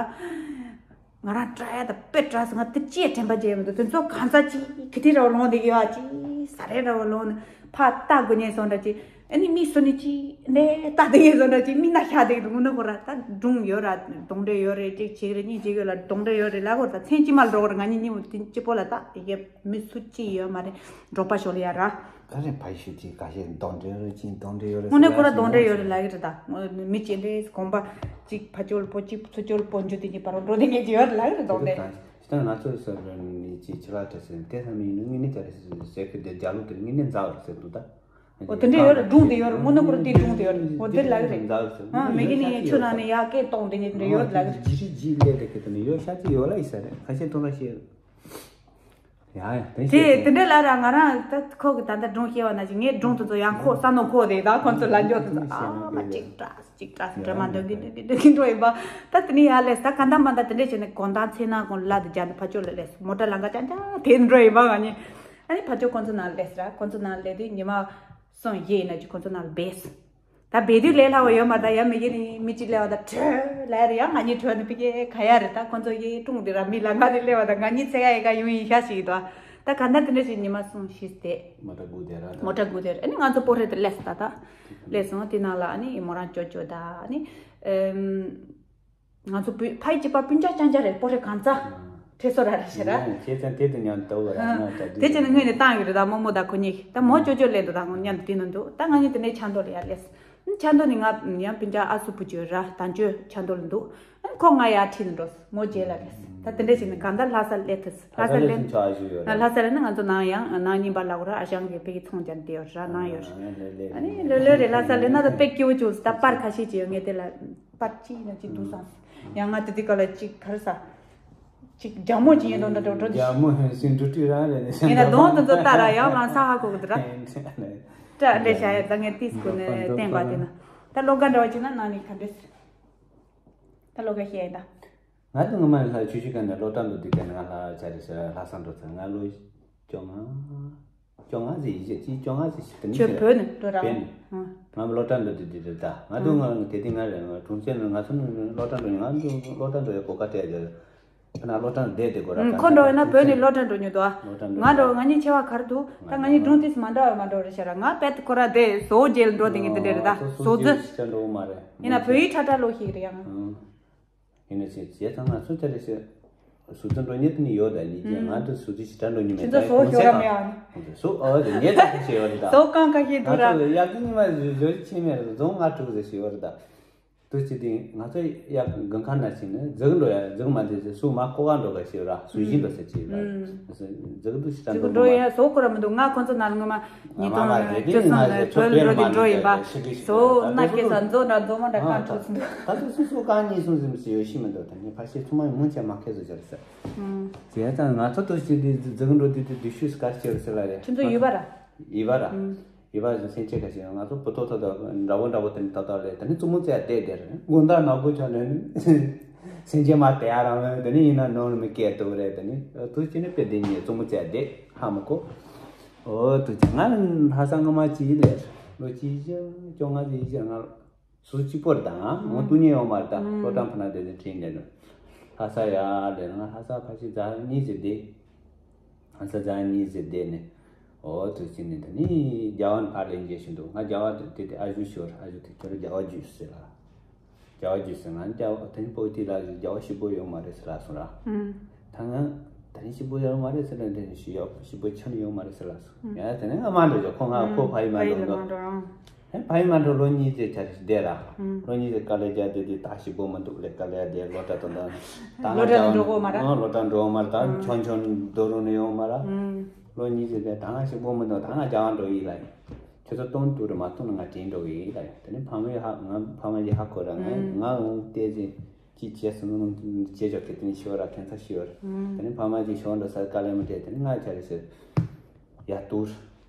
ང་རང་སྐྲག་ཡ་ད་དཔེ་སྐྲག་སོང་། ང་དེ་ཅིའི་དྲན་པ་བརྗེད་མི་འདུག་དེ་ཚོ་གང་ཟག་ཅིག་གི་དེ་ར་ལོང་དེ་ཡོད་ཨ་ཅི་ས་རེ་ར་ལོང་ནས་ཕ་ལྟ་དགོས་ཉེན་སོང་འདྲ་ཅིག་ཨ་ནི་མི་སུ་ནི་ཅིག་ནས་ལྟ་དེ་ཡོད་སོང་འདྲ་ཅིག་མི་ན་ཤ་དེ་དུ་ངུ་ན་ཁོ་ར་ད་སྒྲུང་ཡོད་ར་གདོང་འདྲེ་ཡོད་རེད། ཅིག་ཅིག་རེ་གཉིས་ཅིག་ཡོད་ལ་གདོང་འདྲེ་ཡོད་རེད་ལ་ཁོ་ད་མཚན་ཅི་མ་འགྲོ་གོ་ར། ང་གཉིས་གཉིས་མོ་དེ་ཅི་པོ་ལ་ད་ཡེ་མི་སུ་ཅི་ཡོད་མ་རེད། འབྲོག་པ་ཞོ་ལ་ཡ་ར། ག་རེ་ཕ་ཡི་ཤུ་ཅིག་ག་ཤེད་གདོང་འདྲེ་རེད་ཅིག་གདོང་འདྲེ་ཡོད་རེད། དངོས་གནས་ཁོ་ར་གདོང་འདྲེ་ཡོད་རེད་ལ་ཡི་རེད་ད། མི་ཅི་འདྲེ་གོམ་པ་ཅིག་ཕ་ཅོལ་པོ་ཅིག་ཚུ་ཅོལ་པོ་འཇུ་དེ་གཉིས་པ་རོ་འགྲོ་དེ་གཉིས་ཅི་ཡོད་རེད་ལ་ཡི་རེད་གདོང་འདྲེ། ད་ང་ཚོ་ས་རུ་ནི་ཅིག་ཆི་ལ་དྲ་སེ་དེ་ས་མི་ཡིན་ནི་ངེད་ནི་ཅ་རེ་སེ་ཟེར་ཁུ་དེ་རྒྱ་ལུགས་དེ་ངེད་ནི་མཛའ་བར་ཟེར་འདུག་ད། འོ་དེ་འདྲ་ཡོད་རེད། སྒྲུང་དེ་ཡོད་རེད། མོ་ན་ཀུ་ར་དེའི་སྒྲུང་དེ་ཡོད་རེད། འོ་དེ་ལབ་ཀྱི་རེད། ཨ་མི་གི་ནི་ཆུ་ནང་ནས་ཡར་སྐད་གཏོང་དེ་ནི་དེ་འདྲ་ཡོད་ལབ་ཀྱི་རེད། ཇི་རི་ཇི་ལས་དེ་གི་དེ་ནི་ཡོད་ཤ་ཅི་ཡོད་ལ་ཡི་ས་རེད། ཁ་ཤས་ཐོང་ར་ཤེས། ཡ་ཡ་དེ་དེ་ཤེས་དེ་འདྲ་ལ་ར་ང་རང་ད་ཁོ་གི་ད་ལྟ་སྒྲུང་བཤད་པ་ན་ཅིག་ངས་སྒྲུང་དེ་ཚོ་ཡང་ཁོ་ས་ནོ་ཁོ་དེ་ད་ཁོ་ཚོ་ལ་འཇོག་དེ་ཚོ་ཨ་མ་ཅིག་ཏྲ་ཅིག་ཏྲ་སི་ཏྲ་མ་འདོན་གི་འདོན་གི་འདོན་གི་འགྲོ་ཡིན་པ། ད་དེ་ནི་ཡ་ལས་ད་ག་འདྲ་མ་འདྲ་དེ་འདྲ་བྱས་ནས་དགོང་དག་མཚན་ནག་གུང་ལ་དེ་རྒྱ་ནི་ཕ་ཅོ་ལ་ལས་མོ་ཊ་ལང་ཀ་ཅང་ཅང་དེ་འགྲོ་ཡིན་པ་ང་ནི། ཨ་ནི་ཕ་ཅོ་ཁོ་ཚོ་ནང་ལས་ར་ཁོ་ཚོ་ནང་ལས་དེ་ཉི་མ་སོང་ཡེ་ཡིན་ན་ཅིག་ཁོ་ཚོ་ནང་ལ་བེས། ད་བེ་དུས་ལས་སླ་བ་ཡོད་མ་ད་ཡ་མི་གི་ནི་མི་གཅིག་ལས་བ་ད་ཁྲོ་ལས་རེད། ཡ་ང་གཉིས་ཁྲོ་ནི་པི་ཀེ་ག་ཡ་རེད། ད་ཁོ་ཚོ་ཡེ་ཀྲུང་དེ་ར་མི་ལ་ང་དེ་ལས་བ་ད་ང་གཉིས་ཚེ་ག་ཡི་ག་ཡོང་ཡིན་ཤ་ཞིག་ཡིན་ད། ད་ག་འདྲ་དེ་འདྲ་ཞིག་ཉི་མ་སོང་ཤིས་ཏེ་མོ་ཊ་སྒུག་དེ་ར་ད་མོ་ཊ་སྒུག་དེ་ར། ཨ་ནི་ང་ཚོ་སྤོ་རེད་དེ་ལས་ད་ད་ལས་སོང་དེ་ནང་ལ་ཨ་ནི་མོ་རང་ཅོ་ཅོ་ད་ཨ་ནི་ཨེམ། ང་ཚོ་བུ་ཕ་ཡི་གཅིག་པ་སྤུན་ཀྱག་རྐྱང་རྐྱང་རེད། སྤོ་རེ་གང་ཙ་ཁྲེ་སོ་ར་ར་ཤེ་ར། ཁྱེད་ཚན་དེ་དུ་མཉམ་དུ་བ་ར་ན་ད་དེ་བྱས་ནས་ངོས་ནས་བཏང་ཡོད་རེད། ད་རྨོ་མོ་ད་ཁོ་གཉིས་ད་མོ་ཅོ་ཅོ་ལེན་དུ་ད་ངོ་མཉམ་དུ་དེ་ནང་འདུག་ད་ང་གཉིས་དེ་ནས་ཆ་མདོ་ལ་ཡར་སླེབས། ཆ་མདོ་ནས་ང་ཡང་སྤུན་ཀྱག་ཨ་སུ་བུ་ཅོ་ར་དང་ཅོ་ཆ་མདོ་ལ་འདུག་ཁོ་ང་ཡར་ཁྲིད་ནས་འགྲོ། མོ་རྗེས་ལ་སླེབས། ད་དེ་འདྲ་བྱས་ནས་གང་ལྟར་ལྷ་ས་སླེབས་ཐུབ། ལྷ་ས་སླེབས་ལྷ་ས་སླེབས་ན་ང་ཚོ་ནང་ཡང་ནང་རྙིང་པ་ལ་གོ་ར་ཨ་ཞང་གི་ཕ་གི་ཚོང་རྒྱག་དེ་ཡོད་ར་ནང་ཡོད་ར། ཨ་ནི་ལོ་ལོ་རེ་ལྷ་ས་སླེབས་ན་ད་དཔེ་སྐྱིད་པོ་བྱུང་ད་པར་ཁ་ཤས་ཅིག་ཡོད་ངས་དེ་ལ། པར་གཅིག་ཡིན་ན་གཅིག་འདུག་བསམ། ཡང་ང་དེ་དུས་སྐབས་ལ་གཅིག་ག་རེ་ཟ། གཅིག་རྒྱ་མོ་གཅིག་ཡིན་དོན་དུ་འགྲོ་འགྲོ་གི། རྒྱ་མོ་ཧན་སིན་འགྲོ་དུས་རང་རེད་ནས་ཡིན་ན་གདོང་དེ་ཚོ་ལྟ་ར་ཡང་ལང་ས་ཧ་གོ་གི་འདུག་ར། སྐྲ་འདྲ་བྱ་ཡ་ད་ངས་ཏིས་གོ་ནས་བསྟན་པ་དེ་ན། ད་ལོ་ག་འདྲ་བ་གཅིག་ན་ནང་ནས་ག་འདྲས། ད་ལོ་ག་བཤད་ཡ་ད། ང་དུ་ངོ་མ་ལ་ཆུ་ཆུ་ག་ནས་ལོ་གྲངས་དུ་དུས་ག་ནས་ང་ལ་ཆ་རེ་ཟེར་ལྷ་ས་འགྲོ་ཚར་ང་ལོ་བཅོ་ལྔ། བཅོ་ལྔ་ཟེར་ཡིན་ཅེས་ཅིག་བཅོ་ལྔ་ཟེར་ཞིག་དེ་ནི་ཁྱོད་ཟེར་བོད་ནས་འགྲོ་ར། བོད་ནས། ཨ། ང་ལོ་གྲངས་འདི་འདི་འདི་རེད་ད། ང་ཚོ་ང་དེ་དེ་ང་རེད། ང་གྲོང་ཁྱེར་ནས་ང་ཚོ་ནི་ལོ་གྲངས་འགྲོ་ཡིན། ང་ཚོ་ལོ་གྲངས་འགྲོ་ཡི་གོ་སྐབས་སྤྲད་ཡོད། ཁ་ན་ལོ་གྲངས་བསྡད་དེ་གོ་ར། ཁོ་འགྲོ་ཡིན་ན་བོད་ནས་ལོ་གྲངས་འགྲོ་ཉོ་དོ། ལོ་གྲངས་འགྲོ་ང་འགྲོ་ང་གཉིས་ཆེ་བ་གར་འདུག་ད་ང་གཉིས་སྒྲུང་ཏིས་མ་འདྲ་བ་མ་འགྲོ་རེད་ཤ་ར། ང་བད་ཁོ་ར་དེ་བཟོ་རྗེས་འགྲོ་དེ་ངས་དེ་འདྲ་རེད་ད། བཟོ་རྫི་ཡིན་ན་བོད་ཡིག་ཁྲ་ཁྲ་ལོ་ཞིག་རེད་ཡང་། ཡིན་ན་ཅི་བྱས་ཙང་ང་ཚོ་དེ་རེ་ཞིག་སུ་ཚོ་འགྲོ་ཉེ་དུ་ནི་ཡོད་ད་ཉིད་ཀྱི་ང་ཚོ་སུ་ཚོ་ཞིག་གྲ་འགྲོ་ཉེ་མེད་ཁྱེད་ཚོ་ད་བཟོ་ཤོར་ར་མེད་ཨ་ནི། སུ་ཨོ་དེ་ཉེ་ད་ཁ་ཤས་ཡོད་རེད་ད། བཟོ་གང་ཁ་ཤས་ང་འདུག་ར། ཚོ་ཡག་གི་ཉི་མ་བཟོ་ཞིག་ཆེ་མེད་རེད། རྫོང་ལྔ་དྲུག་ཟེར་ཞིག་ཡོད་རེད་ད། དུ་ཅི་དེ་ང་ཚོ་ཡག་དགུན་ཁ་ན་ཞིག་ནི་འཛུགས་འགྲོ་ཡ་འཛུགས་མ་དེ་ཞིག་སུ་མ་ཀོ་ག་འགྲོ་ག་ཞིག་ཡོད་ར་སུ་བཞིན་འགྲོ་ཟེར་ཅིག་ཡོད་ར། འཛུགས་འདུག་ཞིག་གྲ་འགྲོ་འགྲོ་མ་ཡ་བཟོ་ཁོ་ར་མི་འདུག་ང་ཁོ་ཚོ་ནང་ལ་ངོ་མ། ཉིས་སྟོང་བཅུ་གསུམ་ནས་བོད་ལ་འགྲོ་དེ་འགྲོ་ཡིན་པ། སོ་ན་ཁེ་ས་མཛོ་འདྲ་མཛོ་མ་འདྲ་གང་ཐུག་སོང་འདུག་ད་དུང་སོ་སོ་གང་ཉིད་སོང་ཟིན་ཞེས་ཡོད་ཤི་མི་འདུག་ད་ནི་ཕ་ཤེས་ཚོ་མ་མུན་ཆད་མ་ཁེ་བཟོ་བྱར་ཟེར། བྱས་ཙང་ང་ཚོ་དུ་ཞིག་འདི་འཛུགས་འགྲོ་འདི་དུ་འདི་ཤུས་གར་ཆེ་བ་ཟེར་ལ་རེད། ཁྱོད་ཚོ་ཡུལ་པ་ར། ཡུལ་པ་ར། ཡུལ་པ་ཞིག་སེམས་ཅན་ཁ་ཤས་ང་ཚོ་བུ་ཐོག་ཐོག་ད་འདྲ་བོ་འདྲ་བོ་དེ་ནི་ཏག་ཏག་ལས་དེ་ནི་བཙུན་མོ་བཙལ་བསྡད་དེ་རེད། དགོང་དག་ནག་པོ་ཆགས་ནས་ནི། སེམས་ཅན་མ་དེ་ཡ་རང་ལ་དེ་ནི་ཡིན་ན་ནང་ལ་མི་སྐད་ཐུབ་རེད། དེ་ནི་དུ་ཅི་ནི་དཔེ་དེ་ཉིད་བཙུན་མོ་བཙལ་བསྡད་ཧ་མི་གོ། ཨོ་དུ་ཅི་ང་ལྷ་ས་སྔ་མ་ཅི་ལས་ལོ་གཅིག་བཞི་བཅོ་ལྔ་ཅི་བཞི་ང་སུ་གཅིག་པོར་དང་མོ་ཏུ་ཉེ་ཡོང་མར་དང་ལོ་གྲངས་ཕུ་ན་དེ་ནི་དྲིན་ལས་ནི་ལྷ་ས་ཡ་ལས་ང་ལྷ་ས་ཕ་ཤི་རྫ་གཉིས་ཟེར་བསྡད། ང་ཚ་རྫ་གཉིས་ཟེར་བསྡད་ནི། ཨོ་དུ་ཅི་ནི་དེ་ནི་རྒྱ་བ་ནི་ཕར་ལས་མཇལ་བཞིན་འདུག་ང་རྒྱ་བ་དེ་དེ་ཨ་ཞུ་ཤོར་ཨ་ཞུ་དེ་ཁྱོད་རྒྱ་བ་རྒྱུས་ཟེར་ལ། རྒྱ་བ་རྒྱུས་ཟེར་ང་རྒྱ་བ་དེ་ནི་པོ་ཏི་ལ་རྒྱ་བ་ཞིབ་པོ་ཡོད་མ་རེད་ཟེར་ལ་སོང་ར། ད་ང་དེ་ནི་ཞིབ་པོ་ཡོད་མ་རེད་ཟེར་ལ་དེ་ནི་ཞིབ་ཡོད་ཞིབ་པོ་ཆ་ནི་ཡོད་མ་རེད་ཟེར་ལ་སོང་ཡ། དེ་ནི་ང་མ་འགྲོ་རྒྱ་ཁོ་ང་ཁོ་ཕ་ཡི་མ་འགྲོ་འགྲོ། ཧེ་ཕ་ཡི་མ་འགྲོ་ལོ་གཉིས་ཙེ་ཆ་རེ་བསྡད་ར། ལོ་གཉིས་ཙེ་དཀའ་ལས་རྒྱག་དེ་དེ་ད་ཞིབ་པོ་མི་འདུག་ལས་དཀའ་ལས་རྒྱག་ལོ་གྲྭ་དང་ད་ལོ་གྲྭ་འགྲོ་གོ་མ་ར། ལོ་གྲྭ་འགྲོ་མ་ར་ད་ཆོན་ཆོན་རྡོ་རུ་ནས་ཡོང་མ་ར། ལོ་གཉིས་ཙེ་བསྡད་ད་ང་ཞིབ་པོ་མི་འདུག་ད་ང་རྒྱ་གར་འགྲོ་ཡིན་ལ། ཁྱོད་ཚོ་གཏོང་ཐུབ་རེད་མ་གཏོང་ན་ང་དྲན་འགྲོ་གི་ཡིན་ལ། དེ་ནས་ཕ་མའི་ཧ་ང་ཕ་མ་ཡི་ཧ་གོ་ར་ང་ང་འོང་བལྟས་ཚེ། ཅི་བྱས་སོང་ཅེས་ཅོག་གི་དེ་ནི་ཤོར་ར་ཁན་ཚ་ཤོར། དེ་ནི་ཕ་མ་ཅིག་ཤོར་འགྲོ་སར་དཀའ་ལས་མི་སྤྲད་དེ་ནི་ང་ཆ་རེ་ཟེར། ཡ་དུར།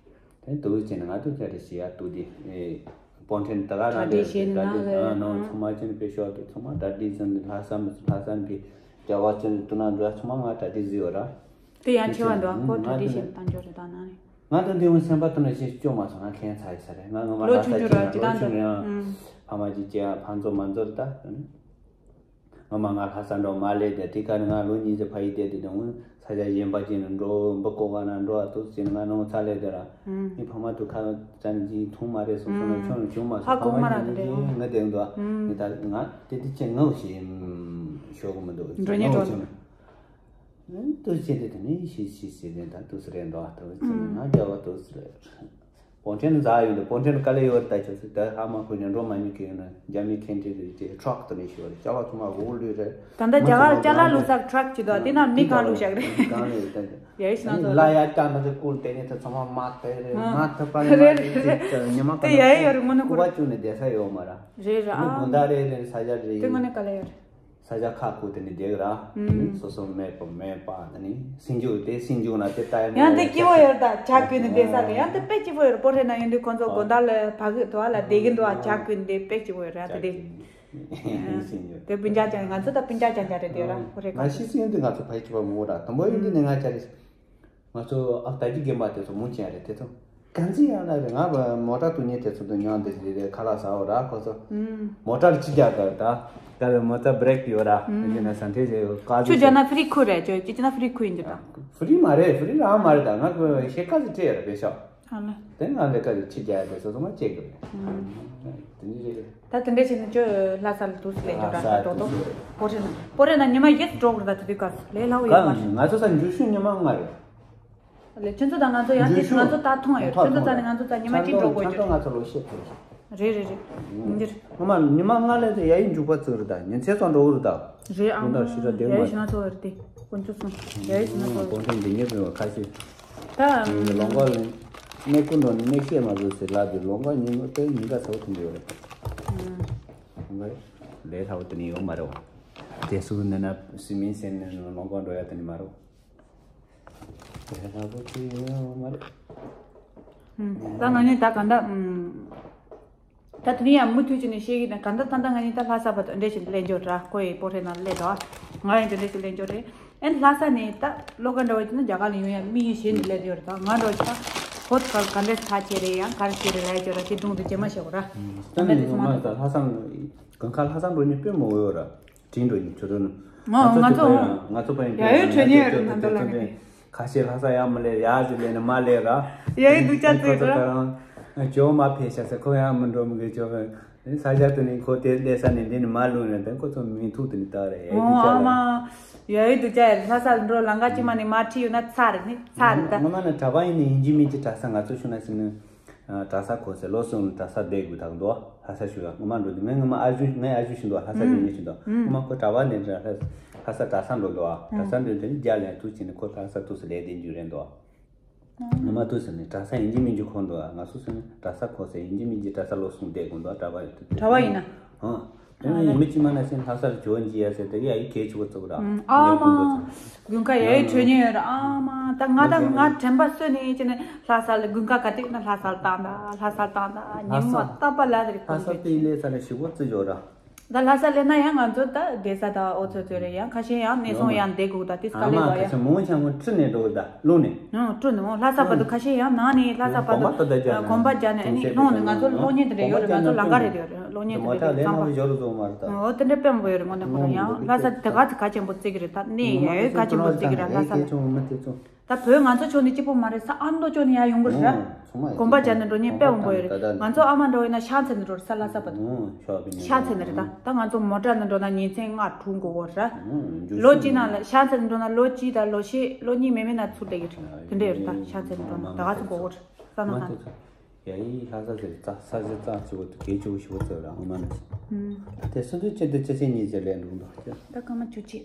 དེ་ནི་དུར་བྱས་ནས་ང་དུ་ཆ་རེ་ཟེར་ཡ་དུར་དེ། སྤོན་ཕྲེང་ད་ག་རང་རེ་ཟེར་གྲ་སྒྲིག་ཨ་ནོ་ཚང་མ་ཅན་པའི་ཤོག་དེ་ཚང་མ་གྲ་སྒྲིག་ཟིན་ལྷ་ས་མི་ལྷ་ས་འདི་རྒྱ་བ་ཅན་དུ་ན་འགྲོ་ཚང་མ་ང་གྲ་སྒྲིག་ཟིན་ཡོད་ར། དེ་ཡང་ཆེ་བ་འདུག་ཁོ་གྲ་སྒྲིག་བྱས་ནས་བཏང་འབྱོར་རེ་བཏང་ན་ནི། ང་དང་དེ་འུ་སེམས་པ་དུ་ན་ཞེས་སྐྱོ་མ་སོང་ང་ཁན་ཚ་ཡི་ས་རེད་ང་ངོ་མ་ལོ་ལྷ་ས་ཆུང་ཆུང་ཅན་ར་ལོ་ཆུང་ཆུང་ར་ཡང་ཕ་མ་ཅིག་ཅེ་ཕ་ཚོ་མ་འཛོར་ད། ངོ་མ་ང་ལྷ་ས་འགྲོ་མ་ལས་དེ་དེ་ག་ནི་ང་ལོ་གཉིས་ཀྱི་ཕ་ཡི་དེ་དེ་དང་ས་ཆ་གཞན་པ་ཅིག་ནས་འགྲོ་འབུ་ཀོ་ག་ན་འགྲོ་བ་ཏོག་ཅིག་ནི་ང་ནང་ཚ་ལས་དེ་ར། ངའི་ཕ་མ་དུ་ཁ་ཙན་ཅིག་མཐོང་མ་རེད་སོང་སོང་ན་ཁྱོད་བྱུང་མ་སོང་ཧ་གོ་མ་ར་ཕ་མ་དེ་ཅིག་ངི་དེ་འདུག་ངི་ད་ང་དེ་དེ་ཅི་ངའུ་ཞིག་ཤོག་གི་མི་འདུག་འགྲོ་ཉེ་ངའུ་འགྲོ་ཞིག་ཏོག་ཅིག་དེ་དེ་ནི་ཤི་ཤི་ཤི་དེ་ད་ཏོག་ཙི་རེད་འདུག་ཏོག་ཅིག་ང་རྒྱ་བ་ཏོག་ཙི་རེད། པོ་ཊན་འཛག་ཡོང་དུས་པོ་ཊན་དཀའ་ལས་ཡོད་རེད། ད་ཁྱོད་ཚོ་ད་ཧ་མ་གོ་ཉན་འགྲོ་མ་ཉན་གི་ཡོད་ན་རྒྱ་མི་ཁེན་ཏྲི་རེད་དེ་ཁྲག་ཏུ་ནས་ཤོར་རེད། ཅ་ལག་ཚང་མ་འོག་ལུས་རེད། ད་ལྟ་རྒྱ་གར་ཅ་ལག་བླུགས་ས་ཁྲག་ཅིག་འདུག་དེ་ན་མི་གང་བླུགས་བཞག་རེད། གང་རེད་ད། ཡ་ཡི་ཤི་ན་ཚོ་ལ་ཡ་ཀྱང་ན་ཚོ་ཀུལ་དེ་ནས་ཚོ་ཚང་མ་མ་ཐེ་རེད། མ་ཐེ་པ་རེད། མ་རེད་ཉི་མ་དེ་ཡ་ཡི་ཡོད་རེད། དངོས་གནས་ཁོ་ར་ཀུ་བ་བཅུག་ནས་བསྡད་ས་ཡོད་མ་ར། རེད་རེད། ཨ་དགོན་བདག་རེད་རེད། ས་ཆ་རེད། དེ་དངོས་གནས་དཀའ་ལས་ཡོད་རེད། ས་ཆ་ཁག་ཁུག་དེ་ནས་བསྡད་ར། སོ་སོ་མེད་པ་མེད་པ་དེ་ནས་སེམས་འཇུག་དེ་སེམས་འཇུག་ན་དེ་ལྟ་ཡ་ཡང་དེ་སྐྱིད་པོ་ཡོད་རེད། ད་ཇ་བསྐོལ་ནས་བསྡད་ས་རེད། ཡང་དེ་དཔེ་སྐྱིད་པོ་ཡོད་རེད། པོ་རེ་ན་ཡོང་དུས་ཁོང་ཚོ་དགོན་བདག་ལ་ཕ་གི་དོ་བ་ལ་བསྡད་ཀྱི་འདུག་ཨ་ཇ་བསྐོལ་ནས་བསྡད་དཔེ་སྐྱིད་པོ་ཡོད་རེད། ད་དེ་སེམས་འཇུག་དེ་སྤུན་ཀྱག་ཅན་ང་ཚོ་ད་སྤུན་ཀྱག་ཅན་ཅན་རེད་དེ་ར། པོ་རེ་ང་ཤི་སེམས་དེ་ང་ཚོ་ཕ་གི་སྐྱིད་པོ་མོ་ར། དང་པོ་ཡོང་དུས་ནས་ང་ཅ་རེད། ང་ཚོ་ཨ་ད་གི་རྒན་པ་དེ་ཚོ་མུ་ཅན་རེད། དེ་ཚོ་གང་ཚི་ཡང་ལ་རེད། ང་མོ་ཊ་དུ་ཉེ་དེ་ཚོ་དུ་མྱང་དེ་རེད། རེད་ཁ་ལག་ཟ་འོ་ར་ཁོ་ཚོ། མོ་ཊ་ཅི་རྒྱག་ག་ད་ད་རེད། མོ་ཊ་བྷི་རེག་ཡོད་ར། ཡིན་ན་ས་འཐེན་བྱས་ཀ་ཅུ་ཅུ་རྒྱག་ན་ཧྥི་རི་ཁུ་རེད། ཅོ་ཅི་ཅི་ན་ཧྥི་རི་ཁུ་ཡིན་འདི་ད། ཧྥི་རི་མ་རེད། ཧྥི་རི་རང་མ་རེད། ད་ང་ཁོ་ཤེ་ཀ་ཅི་ཁྲེ་ར་བེ་ཤ། ཨ་ལ། དེ་ང་ལས་ཀ་ཅི་ཁྲི་རྒྱག་ཡ་དེ་ཚོ་ཚང་མ་ཅེག་གི་རེད། དེ་འདྲ་རེད། ད་དེ་འདྲ་བྱས་ན་ཁྱོད་ལྷ་ས་ལ་དུས་སུ་ལས་ཀྱི་ལྷ་ས་འགྲོ་དོ། དུས་སུ། པོ་རེ་ན་པོ་རེ་ན་ཉི་མ་ཡིས་འགྲོ་དགོས་རེད། ད་དེ་དུས་སྐབས་སུ་ལས་སླ་བོ་ཡོད་མ་རེད། ང་ཚོ་ས་འཇུ་ཤུ་ཉི་མ་ལྔ་རེད། ལས་ཁྱོད་ཚོ་དང་ང་ཚོ་ཡང་དེ་ང་ཚོ་ད་མཐོང་ཡོད། ཁྱོད་ཚོ་ད་ནི་ང་ཚོ་ད་ཉི་མ་གཅིག་འགྲོ་དགོས་ཀྱི་རེད། ང་ཚོ་ལོ་ཤས་ཐུབ། རེད་རེད་རེད། འདིར། ངོ་མ་ཉི་མ་ལྔ་ལས་དེ་ཡ་ཡི་འཇུག་པ་ཚུགས་རེད། ད་ཉིན་མཚན་ཙམ་འགྲོ་གི་རེད་ད། རེད་ཨང་། ཡ་ཡི་ཞིག་ན་ཚོ་རེད་དེ་དཀོན་མཆོག་གསུམ། ཡ་ཡི་ཞིག་ན་ཚོ་རེད། གོང་ཐེངས་འདི་ཉེ་བའི་ཁ་ཤས། ད་ལོང་ག་ལ་གནས་སྐུ་འགྲོ་ནས་གནས་བཤད་མ་དགོས་ཟེར་ལབ་དུས་ལོང་ག་ཉིན་མོ་དེ་ཉིན་ག་ཚ་བོ་ཐུང་གི་ཡོད་རེད། ལོང་ག་ལས་ཚ་བོ་དེ་ནི་ཡོད་མ་རེད་བ། དེ་སུ་ནི་ན་སི་མིན་སེན་ནི་ལོང་ག་འགྲོ་ཡ་དེ་ནི་མ་རེད་བ། དེ་ཚ་བོ་དེ་ཡོད་མ་རེད། ད་ང་ནི་ད་ག་འདྲ། ད་དེ་ནས་ཡང་མུ་མཐུད་བྱས་ནས་བཤད་ཀྱི་ན་ག་འདྲ་ད་ལྟ་ང་གཉིས་ད་ལྷ་ས་བར་དུ་འདྲེ་ཞིག་སླེབས་འབྱོར་ར། ཁོ་ཡི་པོ་ཧྲེ་ནང་སླེབས་འདུག་ང་ཡི་འདི་འདྲེ་ཞིག་སླེབས་འབྱོར་རེད། ཨེ་ལྷ་ས་ནས་ད་བློ་དགའ་འདྲ་བོ་ཅིག་ན་རྒྱ་གར་ལ་ཡོང་ཡ་མི་ཡི་ཞེད་ནས་སླེབས་ཡོད་རེད། ད་ང་འདྲ་བོ་ཅིག་ད་ཧོད་ག་ག་འདྲས་ཚ་ཆེ་རེད། ཡང་གར་ཆེ་རེད་ལབ་ཡ་ཅོ་ར་དེ་སྒྲུང་དུ་རྗེས་མ་བཤད་གོ་ར། ད་ནི་ང་ད་ལྷ་ས་དགུན་ཁ་ལྷ་ས་འགྲོ་ནི་དཔེ་མོ་ཡོད་ར། དྲིན་འགྲོ་ཡིན་ཁྱོད་རང་། ང་ང་ཚོ་ང་ཚོ་ཕ་ཡང་ང་ཚོ་ཕ་ཡང་ཡ་ཡོད་གྲོས་ཉེས་ཡོད་རེད། ད་ལྟ་ལ་ནི་ཁ་ཤས་ལྷ་ས་ཡང་མི་སླེབས། ཡག་ཅིག་སླེབས་ནི་མ་སླེབས་ར། ཡ་ཡོད་སྡུག་ཅག་བརྩི་གི་ར། ཇོ་མ་ཕེབས་ཤག་ཟེར་ཁོ་ཡང་མི་འགྲོ་མི་གི་ཇོ་ཕེབས། ས་ཆ་དེ་ནི་ཁོ་དེ་སླེབས་ས་ནས་འདི་ནི་མ་ལུས་ནས་དེ་ཁོ་ཚོ་མི་ཐུག་དེ་ནི་ད་རེད། ཡ་ཡོད་སྡུག་ཅག་ཨ་མ། ཡ་ཡོད་སྡུག་ཅག་ཡ་ལྷ་ས་འགྲོ་ལམ་ཁ་ཅི་མ་ནི་མ་ཁྲིད་ཡོད་ན་ཚར་ནི་ཚར་ད། ངོ་མ་ནི་གྲྭ་པ་ཡིན་ནི་ཡིན་གཅིག་མིན་གཅིག་གྲྭ་ས་ང་ཚོ་ཤུ་ན་ཟིན་ནི། གྲྭ་ས་གོ་ཚེ་ལོ་གསུམ་གྲྭ་ས་བསྡད་དགོས་དང་འདུག་ལྷ་ས་ཞུ་ཡ་ངོ་མ་འགྲོ་དུས་ངའི་ངོ་མ་ཨ་ཞུ་ངའི་ཨ་ཞུ་ཞིག་འདུག་ལྷ་ས་བསྡད་ཉེ་ཞིག་འདུག་ངོ་མ་ཁོ་གྲྭ་པ་ནས་ལྷ་ས་གྲྭ་ས་འགྲོ་འདུག་གྲྭ་ས་འདྲ་དེ་ནི་རྒྱ་ལན་ཐུག་ཕྱིན་ནས་ཁོ་ལྷ་ས་ཐུག་སེ་ལས་བསྡད་རྒྱུ་རེད་འདུག་ངོ་མ་ཐུག་སེ་ནས་གྲྭ་ས་ཡིན་གཅིག་མིན་གཅིག་ཁོ་འདུག་ང་སོ་སོ་ནི་གྲྭ་ས་གོ་ཚེ་ཡིན་གཅིག་མིན་གཅིག་གྲྭ་ས་ལོ་གསུམ་བསྡད་དགོས་འདུག་གྲྭ་པ་ཡོད་དུས། གྲྭ་པ་ཡིན་ན། ཨང་། དེ་ནས་མི་གཅིག་མ་ན་སེམས་ལྷ་སར་འབྱོར་འཇིག་ཡ་ཟེར་དེ་ཡ་ཡི་གལ་ཆེ་བོ་བརྩི་བ་ར། ཨ་མ། དགུན་ཁ་ཡ་ཡི་གྲོས་ཉེས་ཡོད་ར་ཨ་མ། ད་ང་ད་ང་དྲན་པ་གསོས་ནས་ཡིན་ཅེ་ནས་ལྷ་ས་ལ་དགུན་ཁ་ག་དུས་ན་ལྷ་སར་བཏང་ད་ལྷ་སར་བཏང་ད་ཉིན་མོ་རྟག་པ་ལ་རེ་ལྷ་ས་དེ་ཡིན་ལས་ས་ནས་ཞིག་པོ་བརྩི་འཇོག་ར། ད་ལྷ་ས་སླེབས་ན་ཡང་ང་ཚོ་ད་བསྡད་ས་ད་ཨོ་ཚོད་ཚོད་རེད། ཡང་ཁ་ཤས་ཡང་གནས་སོང་ཡང་བསྡད་དགོས་ད་དེ་ཨ་སྐབས་ལས་མ་ལོ་ཡ། ཁ་ཤས་མོ་ཆང་མོ་ཁྲི་ནས་འགྲོ་གི་ད་ལུང་ནས། ཨང་སྤྲོ་ནས་འོང་ལྷ་ས་བར་དུ་ཁ་ཤས་ཡང་ནང་ནས་ལྷ་ས་བར་དུ་གོམ་པ་ད་ད་རྒྱག་ནས་གོམ་པ་རྒྱག་ནས་ཨ་ནི་ལྷོང་ནས་ང་ཚོ་གློག་བརྙན་དེ་འདྲ་ཡོད་རེད། ང་ཚོ་ལམ་ཁ་རེད་དེ་གློག་བརྙན་དེ་འདྲ་ཡོད་རེད། ཙམ་པ། ཞོར་རུ་བཟོ་མ་རེད་ད། འོ་དེ་འདྲ་དཔེ་མང་པོ་ཡོད་རེད། དངོས་གནས་ཁོ་རང་ཡང་ལྷ་ས་དེ་ག་ཚོད་གལ་ཆེན་པོ་བརྩི་གི་རེད་ད། གནས་ཡོད་གལ་ཆེན་པོ་བརྩི་གི་རེད་ལྷ་ས་ལ། ད་བོད་ང་ཚོ་ཕྱོགས་ནས་སྐྱིད་པོ་མ་རེད། ས་ཨ་མདོ་ཕྱོགས་ནས་ཡར་ཡོང་གི་རེད་ར། གོམ་པ་རྒྱག་ནས་འགྲོ་མཁན་དཔེ་མང་པོ་ཡོད་རེད། ང་ཚོ་ཨ་མ་འདྲ་བོ་ཡིན་ན་ཤར་ཚེ་ནས་འགྲོ་རེད། ས་ལྷ་ས་བར་དུ་ཤར་ཚེ་ནས་རེད་ད། ད་ང་ཚོ་མོ་ཊ་ནས་འགྲོ་ན་ཉིན་མཚན་ལྔ་དྲུག་འགོར་གོ་རེད་ར། ལོ་གཅིག་ནང་ལ་ཤར་ཚེ་ནས་འགྲོ་ན་ལོ་གཅིག་དང་ལོ་ཕྱེད་ལོ་གཉིས་མེད་མེད་ན་ཚུར་སླེབས་ཀྱི་རེད། དེ་འདྲ་ཡོད་རེད་ད། ཤར་ཚེ་ནས་འགྲོ་ན་ད་ག་ཚོད་འགོར་གོ་རེད། ས་ན་ཧ། ཡ་ཡི་ལྷ་ས་ཟེར་རྩ་ས་ཟེར་རྩ་ཆེ་བོ་དེ་གལ་ཆེ་བོ་ཞེ་པོ་ཙམ་ར་ངོ་མ་ནི། དེ་སུ་འདུག་ཅི་འདུག་ཅི་ཆེ་གཉིས་ཟེར་ལས་འདུག་འདུག་ཅི། ད་སྐར་མ་བཅུ་གཅིག་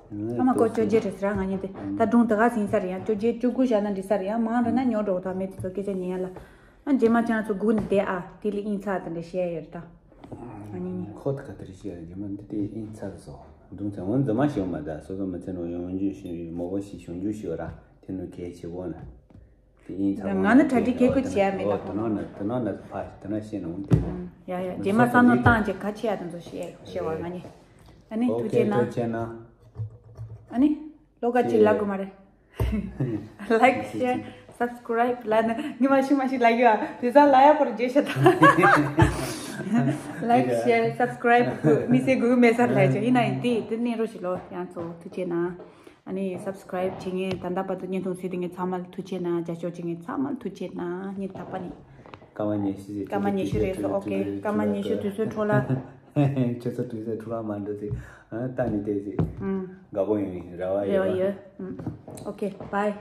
སྐར་མ་གོ་བཅོ་བརྒྱད་རེད་ཟེར་ར་ང་གཉིས་དེ། ད་སྒྲུང་དེ་ག་ཟིན་ས་རེད། ཡང་བཅོ་བརྒྱད་བཅུ་དགུ་བཞག་ན་འགྲིག་ས་རེད། ཡང་མང་རེད་ན་ཉོ་འགྲོ་ད་མེད་དེ་ཚོ་སྐད་ཆ་ཉན་ཡ་ལ། ཨ་རྗེས་མ་ཁྱེད་རང་ཚོ་སྒུག་ནས་བསྡད་ཨ་དེ་ལས་ཨིན་ཚ་དེ་འདྲ་བཤད་ཡ་ཡོད་རེད་ད། ང་གཉིས་གཉིས། ཁོ་ད་ག་དེ་རེད་བཤད་ཡ་རྗེས་མ་འདི་དེ་ཨིན་ཚ་རེད་སོ། སྒྲུང་ཚན་འོན་རྫུན་མ་ཞིག་མ་ད་སོ་སོ་མི་ཚེ་ནང་ཡོང་རྒྱུ་ཞིག་མོ་བོ་ཞིག་བྱུང་རྒྱུ་ཞིག་ར་དེ་ནི་གལ་ཆེ་བོ་ན། དེ་ཡིན་ཚང་མ་ང་ནི་གྲ་སྒྲིག་གལ་ཁུར་བྱས་མེད་ད། དེ་ནང་ན་དེ་ནང་ན་ཕ་དེ་ན་ཤེས་ནོ་དེ་ནོ། ཡ་ཡ་རྗེས་མ་བསམ་བློ་བཏང་རྗེས་ག་ཆེ་ཡ་དེ་ཚོ་བཤད་བཤད་བ་ང་ནི། ཨ་ནི་ཐུགས་རྗེ་གནང་། ཨ་ནི་ལོ་ག་ཅིག་ལབ་དགོས་མ་རེད། Like, share, subscribe ལབ་ན་ཉི་མ་ཤི་མ་ཤི་ལབ་ཡོད་ཨ། དེ་ཚ་ལ་ཡ་པོར་རྗེས་ཤ་དང་། Like, share, subscribe མི་སེ་གུ་མེ་སར་ལ་ཅོ་ཡིན་ན་ཡིན་དེ་དེ་ནས་རོ་ཞིག་ལོ་ཡང་ཚོ་ཐུགས་རྗེ་གནང་། ཨ་ནི་subscribe བྱེད་མཁན་ད་ལྟ་བར་དུ་བརྙན་ཐུང་གཟིགས་བསྡད་མཁན་ཚང་མ་ལ་ཐུགས་རྗེ་གནང་། རྒྱབ་སྐྱོར་བྱེད་མཁན་ཚང་མ་ལ་ཐུགས་རྗེ་གནང་། ཉིན་རྟག་པ་ནི། སྐར་མ་ཉི་ཤུ་རེད། སྐར་མ་ཉི་ཤུ་རེད་སོ། ཨོ་ཁེ། སྐར་མ་ཉི་ཤུ་དུས་ཚོད་འཕྲོ་བརླག་ཁྱོད་ཚོ་དུས་ཚོད་འཕྲོ་བརླག་མ་འགྲོ་ཚེ། ཨ་ད་ནི་དེ་ཚེ། ཨུམ། དགའ་པོ་ཡོང་ཡིན་རེ་བ་ཡོད། རེ་བ་ཡོད། ཨུམ། ཨོ་ཁེ། བྷའི།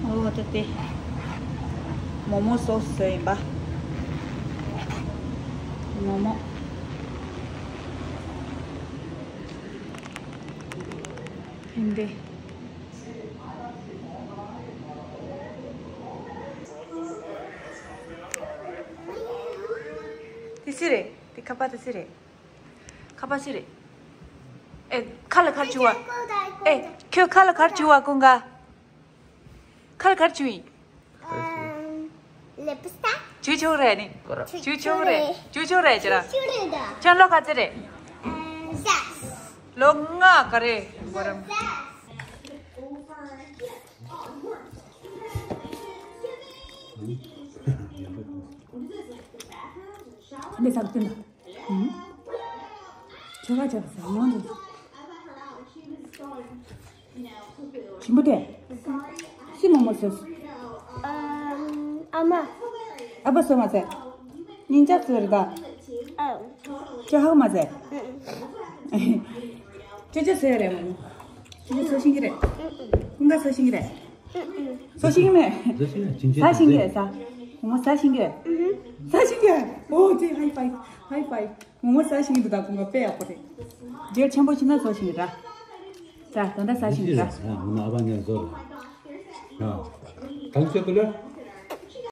ཨོ་ད་དེ། མོག་མོག་སོ་སི་བཟོས་ཡིན་པ། མོག་མོག་ཡིན་ཏེ། དེ་སུ་རེད། དེ་ཁ་པར་དེ་སུ་རེད། ཁ་པར་སུ་རེད། ཨེ། ཁ་ལ་ག་རེ་བྱུག་པ། ཨེ། ཁྱོད་ཁ་ལ་ག་རེ་བྱུག་པ། ཀུན་དགའ། ཁ་ལ་ག་རེ་བྱུག་ཡིན། ལིབ་སི་ཊིག་བྱུག་ཆོག་རེད་ནི། བྱུག་ཆོག་རེད། བྱུག་ཆོག་རེད་ཅེ་ར། ཁྱོད་ལོ་ག་ཚོད་རེད། ལོ་ལྔ་ག་རེ་གོ་རམ། འདི་ཟ་གི་ན། ཁྱོད་ཁ་ཆག་ཟ་ངོ་འདུག་ཞིམ་པོ་དེ། སུས་མོག་མོག་བཟོས། ཨམ། ཨ་མ། ཨ་ཕ་བཟོས་མ་ཟེར། ཉིན་ཅག་བཟོས་རེད་ད། ཨ། ཁྱོད་ཧ་གོ་མ་ཟེར། ཨ། ཁྱོད་ཅག་བཟོས་རེད་མོག་མོག་ཁྱོད་ཅག་བཟོ་ཤེས་ཀྱི་རེད། ཀུན་དགའ་བཟོ་ཤེས་ཀྱི་རེད། བཟོ་ཤེས་ཀྱི་མེད། བཟོ་ཤེས་ཀྱི་མེད། ཟ་ཤེས་ཀྱི་ཟ། མོག་མོག་ཟ་ཤེས་ཀྱི། ཟ་ཤེས་ཀྱི། ཨོ་དེ་ཧའི་ཕའི། ཧའི་ཕའི། མོག་མོག་ཟ་ཤེས་ཀྱི་འདུག་ད་ཀུན་དགའ་དཔེ་ཡག་པོ་རེད། རྒྱལ་ཆེན་པོ་ཕྱིན་ན་བཟོ་ཤེས་ཀྱི་ར། ད་ད་ལྟ་ཟ་ཤེས་ཀྱི་ར། ཨ་ང་ཨ་ཕ་ངས་བཟོ་ར། ཨ། གང་བྱེད་དགོས་ལ།